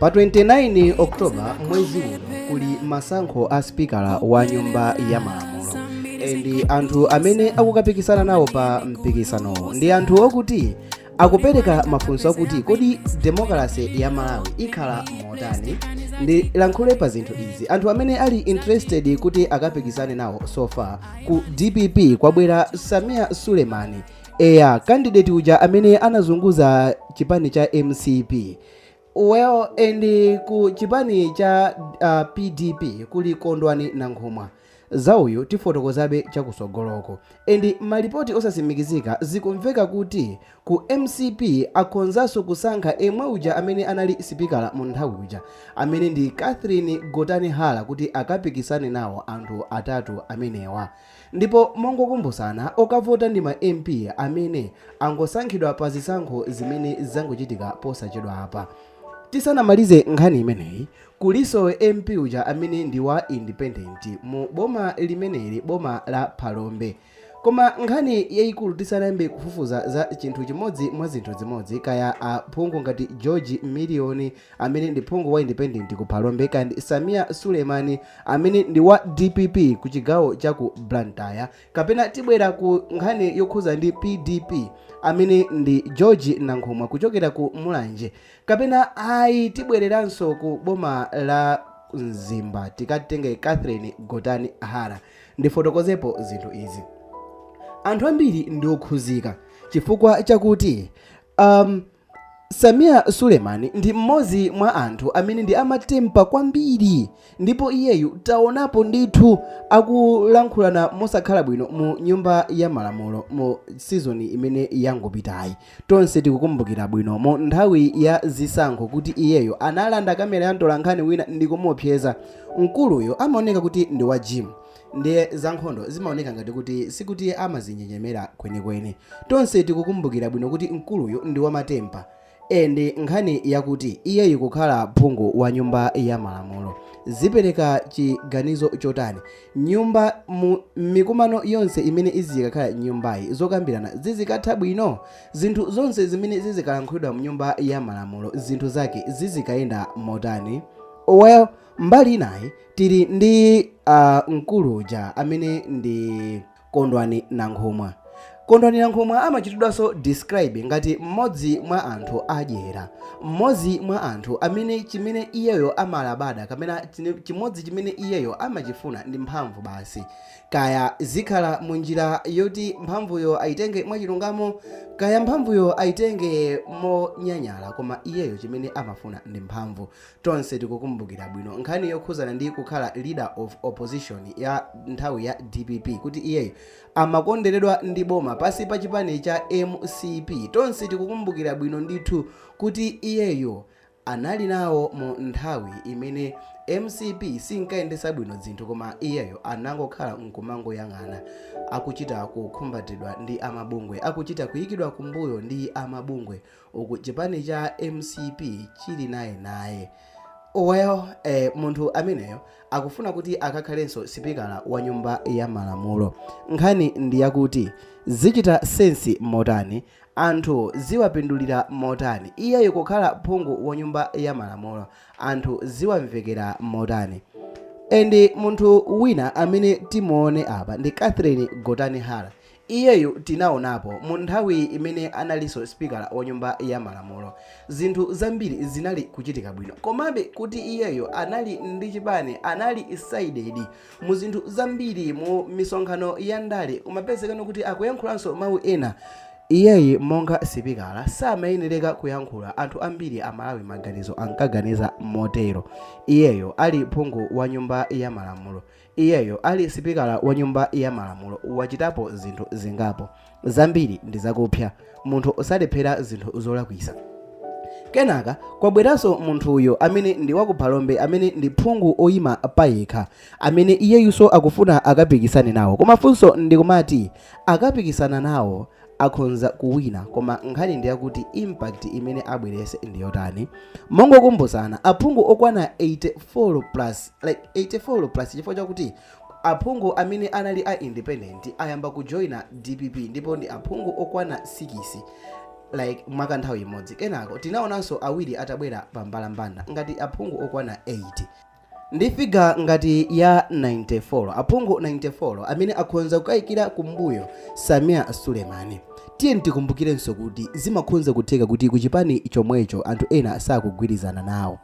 Pa 29 October mwezi uno kuli masankho a spikala wa Nyumba ya Malamulo, and anthu amene akukapikisana nawo pa mpikisanowo ndi anthu okuti akupereka mafunso akuti, kodi demokrasi ya Malawi ikhala motani? Ndilankhule pa zinthu izi. Anthu amene ali interested kuti akapikisane nawo so far, ku DPP kwabwera Sameer Suleman, eya, candidate uja amene anazunguza chipani cha MCP. Well, and ku chipani cha PDP kuli Kondwani Nankhumwa. Zauyu tifotokozabe chakusogoloko. And malipoti osasimikizika, zikumveka kuti ku MCP akhonzanso kusankha emwe uja amene anali sipikala mu nthawi uja, amene ndi Catherine Gotani Hara, kuti akapikisane nawo anthu atatu amenewa. Ndipo mongokumbusana, okavota ndi ma MP amene angosankhidwa pa zisankho zimene zangochitika posachedwa apa. Tisanamalize nkhani imeneyi, kuliso MP uja amene ndi wa independent mu boma limeneli, boma la Phalombe. Koma nkhani yayikulu, tisanayambe kufufuza za chinthu chimodzi mwa zinthu zimodzi, kaya aphungu ngati George Million amene ndi phungu wa independent ku Phalombe, kaya ndi Sameer Suleman amene ndi wa DPP ku chigawo cha ku Blantyre, kapena tibwera ku nkhani yokhuza ndi PDP amene ndi George Nankhumwa kuchokera ku Mulanje, kapena ayi, tibwereranso ku boma la Mzimba tikatenge Catherine Gotani Hara, ndifotokozepo zinthu izi. Anthu ambiri ndi okhuzika chifukwa chakuti Sameer Suleman ndi mmodzi mwa anthu amene ndi amatempa kwambiri, ndipo iyeyu taonapo ndithu akulankhulana mosakhala bwino mu Nyumba ya Malamulo mu season imene yangopitayi. Tonse tikukumbukira bwino mu nthawi ya zisankho kuti iyeyo analanda kamera ya mtolankhani wina ndi kumuopseza. Mkuluyo amaoneka kuti ndi wa gym, ndiye zankhondo zimaoneka ngati kuti sikuti amazinjenjemera kwenikweni. Tonse tikukumbukira bwino kuti mkuluyo ndi wamatempa. And nkhani yakuti iyeyu kukhala phungu wa Nyumba ya Malamulo zipereka chiganizo chotani? Nyumba mu mikumano yonse imene izikakhala nyumbayi, zokambirana zizikatha bwino? Zinthu zonse zimene zizikalankhulidwa mu Nyumba ya Malamulo, zinthu zake zizikayenda motani? Well, mbali inayi tili ndi mkuluja amene ndi Kondwani Nankhumwa. Kondwani Nankhumwa amachitidwanso describe ngati mmodzi mwa anthu adyera, mmodzi mwa anthu amene chimene iyeyo amalabada kapena chimodzi chimene iyeyo amachifuna ndi mphamvu basi, kaya zikhala munjira yoti mphamvuyo ayitenge mwachilungamo, kaya mphamvuyo ayitenge monyanyala, koma iyeyo chimene amafuna ndi mphamvu. Tonse tikukumbukira bwino nkhani yokhuzana ndi kukhala leader of opposition ya nthawi ya DPP, kuti iyeyo amakondedwa ndi boma pasi pa chipani cha MCP. Tonse tikukumbukira bwino ndithu kuti iyeyo anali nawo mu nthawi imene MCP sinkayendesa bwino zinthu, koma iyeyo anangokhala nkumangoyang'ana, akuchita kukhumbatidwa ndi amabungwe, akuchita kuyikidwa kumbuyo ndi amabungwe, uku chipani cha MCP chili naye naye. Well, munthu ameneyo akufuna kuti akakhalenso sipikala wa Nyumba ya Malamulo. Nkhani ndi yakuti zichita sense motani? Anthu ziwapindulira motani iyeyo kukhala phungu wa Nyumba ya Malamulo? Anthu ziwamvekera motani? And munthu wina amene timuone apa ndi Catherine Gotani Hara. Iyeyu tinaonapo mu nthawi imene analinso spikala wa Nyumba ya Malamulo, zinthu zambiri zinali kuchitika bwino, komabe kuti iyeyo anali ndi chipani, anali sided mu zinthu zambiri. Mu misonkhano ya ndale kumapezekano kuti akuyankhulanso mawu ena iyeyi monga sipikala samayenereka kuyankhula. Anthu ambiri Amalawi maganizo ankaganiza motero. Iyeyo ali phungu wa Nyumba ya Malamulo, iyeyo ali sipikala wa Nyumba ya Malamulo, wachitapo zinthu zingapo zambiri ndi zakupsa. Munthu osalephera zinthu zolakwisa. Kenaka kwabweranso munthuyo amene ndi wakuphalombe, amene ndi phungu oyima payekha, amene iyeyunso akufuna akapikisane nawo. Koma funso ndikumati, akapikisana nawo akhonza kuwina, koma nkhani ndiyakuti impact imene abwerese ndiyotani? Mongokumbusana, aphungu okwana 84 plus, like 84 plus, chifukwa chakuti aphungu amene anali a independent ayamba kujoyina DPP, ndipo ndi aphungu okwana 6. Like mwakanthawi imodzi. Kenako tinaonanso awiri atabwera pa mbalambanda ngati aphungu okwana 8 ndi figure ngati ya 94, aphungu 94 amene akhonza kukayikira kumbuyo Sameer Suleman. Tiye tikumbukirenso kuti zimakhonza kutheka kuti kuchipani chomwecho anthu ena sakugwirizana nawo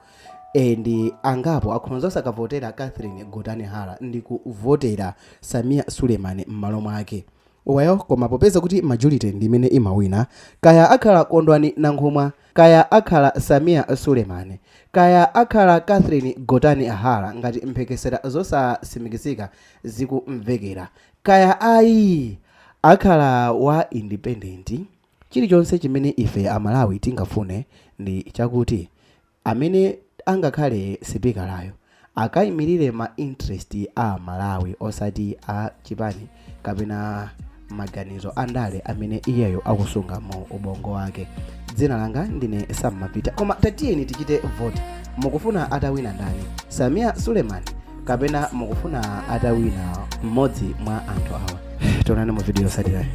ndi angapo akhonza osakavotera Catherine Gotani Hara ndi kuvotera Sameer Suleman m'malo mwake. Well, koma popeza kuti majority ndi imene imawina, kaya akhala Kondwani Nankhumwa, kaya akhala Sameer Suleman, kaya akhala Catherine Gotani Hara ngati mphekesera zosasimikizika zikumvekera, kaya ayi akhala wa independent, chilichonse chimene ife Amalawi tingafune ndi chakuti amene angakhale sipikalayo akayimirire ma interest a Malawi, osati a chipani kapena maganizo andale amene iyeyo akusunga mu ubongo wake. Dzina langa ndine Sam Mapita, koma tatiyeni tichite vote. Mukufuna atawina ndani, Sameer Suleman kapena mukufuna atawina mmodzi mwa anthu awa? Tionane mu video yotsatirayo.